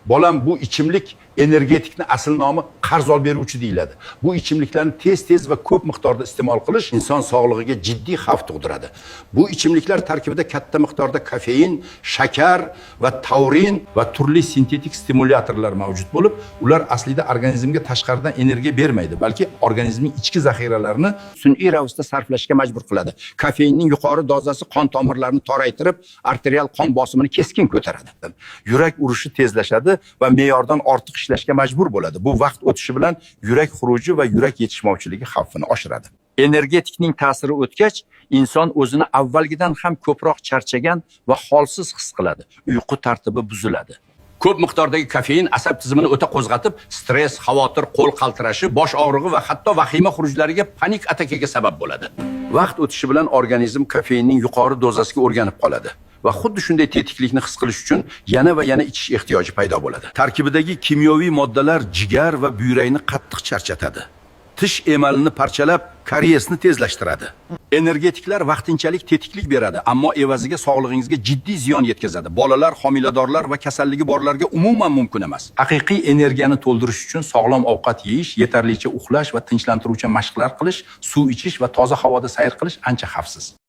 Bolam, bu ichimlik, energetikni asl nomi qarz olib beruvchi deyiladi. Bu ichimliklarni tez-tez va ko'p miqdorda iste'mol qilish inson sog'lig'iga jiddiy xavf tug'diradi. Bu ichimliklar tarkibida katta miqdorda kofein, shakar va taurin va turli sintetik stimulyatorlar mavjud bo'lib, ular aslida organizmga tashqaridan energiya bermaydi, balki organizmning ichki zaxiralarini sun'iy ravishda sarflashga majbur qiladi. Kofeinning yuqori dozasi qon tomirlarini toraytirib, arterial qon bosimini keskin ko'taradi. Yurak urishi tezlashadi va me'yordan ortiq ishlashga majbur bo'ladi. Bu vaqt o'tishi bilan yurak xuruji va yurak yetishmovchiligi xavfini oshiradi. Energetikning ta'siri o'tgach, inson o'zini avvalgidan ham ko'proq charchagan va holsiz his qiladi. Uyqu tartibi buziladi. Ko'p miqdordagi kofein asab tizimini o'ta qo'zg'atib, stress, xavotir, qo'l qaltirashi, bosh og'rig'i va hatto vahima xurujlariga, panik atakaga sabab bo'ladi. Vaqt o'tishi bilan organizm kofeinning yuqori dozasiga o'rganib qoladi va xuddi shunday tetiklikni his qilish uchun yana va yana ichish ehtiyoji paydo bo'ladi. Tarkibidagi kimyoviy moddalar jigar va buyrakni qattiq charchatadi. Tish emalini parchalab, kariyesni tezlashtiradi. Energetiklar vaqtinchalik tetiklik beradi, ammo evaziga sog'lig'ingizga jiddiy ziyon yetkazadi. Bolalar, homiladorlar va kasalligi borlarga umuman mumkin emas. Haqiqiy energiyani to'ldirish uchun sog'lom ovqat yeyish, yetarlicha uxlash va tinchlantiruvchi mashqlar qilish, suv ichish va toza havoda sayr qilish ancha xavfsiz.